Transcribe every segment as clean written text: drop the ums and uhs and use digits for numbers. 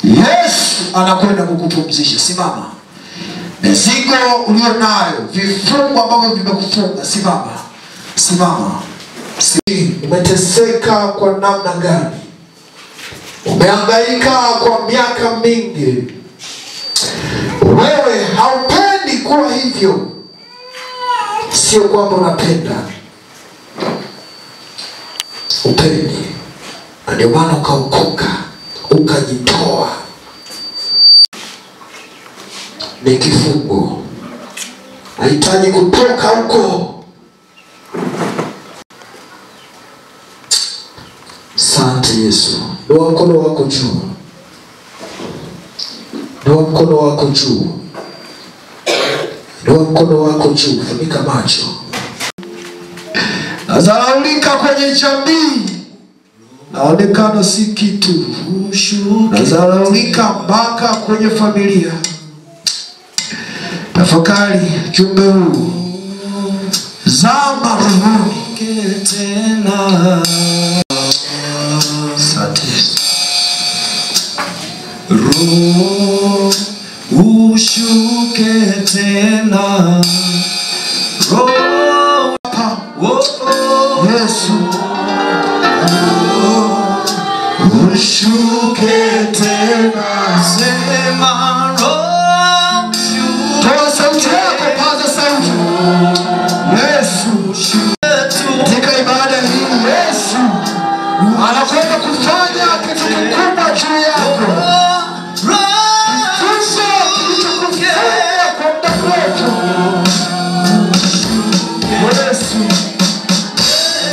Yesu anakwenda kukupumzisha. Simama. Mizigo ulio nayo, vifungo ambavyo vimekufunga, simama. Simama. Umeteseka kwa namna gani? Umehangaika kwa miaka mingi. Wewe haupendi kuwa hivyo. Sio kwamba unapenda. Upendi. Na ndio maana ukaokoka, ukajitoa. Ni kifungo. Nahitaji kutoka huko. Asante Yesu. Inua mkono wako juu. Inua mkono wako juu. Inua mkono wako juu. Funika macho. Nazalaulika kwenye jamii. Naonekana si kitu. Nazalaulika mpaka kwenye familia. Tafakari jumbe huu. Zama rohoni. Asante Yesu. Roho ushuke tena. Roho Yesu ushuke tena. Sema Roho ushuke. Toa sauti yako, paza sauti. Yesu katika ibada hii Yesu anakwenda kufanya kitu kikubwa juu yako. Kifungo kilichokufunga kwa muda mrefu.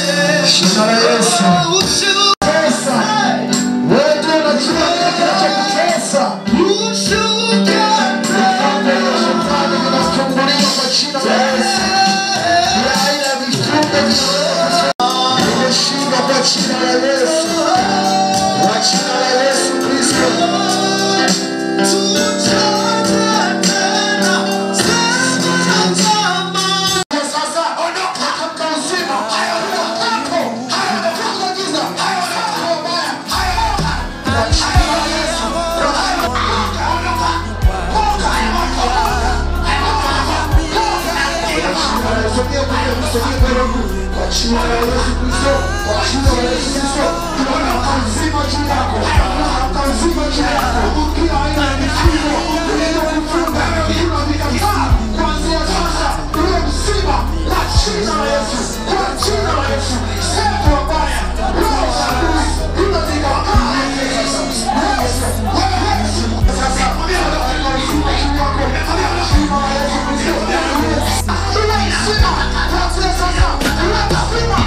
Yesu, jina la Yesu. Tesa. Wewe ndio unajua kile kinachokutesa. Shetani vinafunguliwa kwa jina la Yesu. Kila aina ya vifungo vimeshindwa kwa jina la Yesu. Kwa jina la Yesu Kristo. Sasa ondoka katika uzima. Hayo hayo giza. Hayo mabaya. Hayo kwa jina la Yesu. Ondoka. Kwa jina la Yesu Kristo. Kwa jina la Yesu Kristo. Tunaona uzima juu yako. Tunaona uzima juu yako. Kila aina ya mifungo iliyokufunga tunavikataa kuanzia sasa. Uwe mzima kwa jina la Yesu. Kwa jina la Yesu. Pepo wabaya, roho za adui tunazikataa sasa. Yesu, Yesu. Sasa tunaona uzima juu yako. Jina la Yesu Kristo. Uwe mzima kuanzia sasa. Uwe mzima.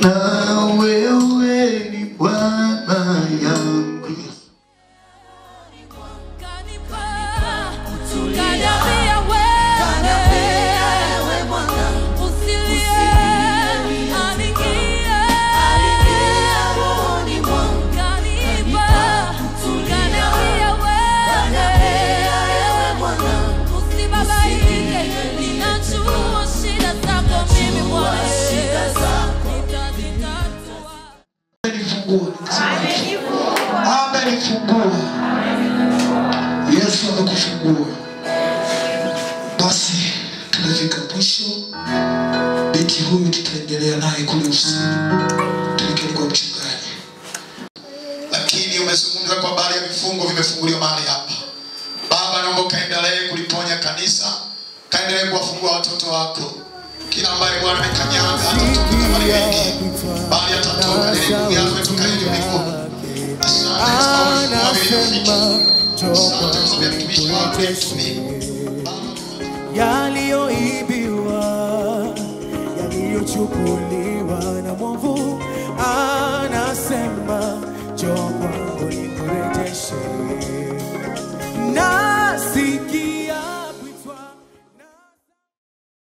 Na wewe ni Bwana yangu. Amenifungua. Yesu amekufungua. Basi tumefika mwisho. Binti huyu tutaendelea naye kule ofisini. Tuelekee kwa mchungaji. Lakini umezungumza kwa habari ya vifungo vimefunguliwa mahali hapa. Baba, naomba kaendelee kuliponya kanisa, kaendelee kuwafungua watoto wako. Kila ambaye Bwana amekanyaga atatoka kama wengi, bali atatoka ile nguvu yako kutoka ile mbinguni. Asante kwa sababu umeficha. Asante kwa sababu ya mtumishi wako mtumii. Yaliyoibiwa, yaliyochukuliwa na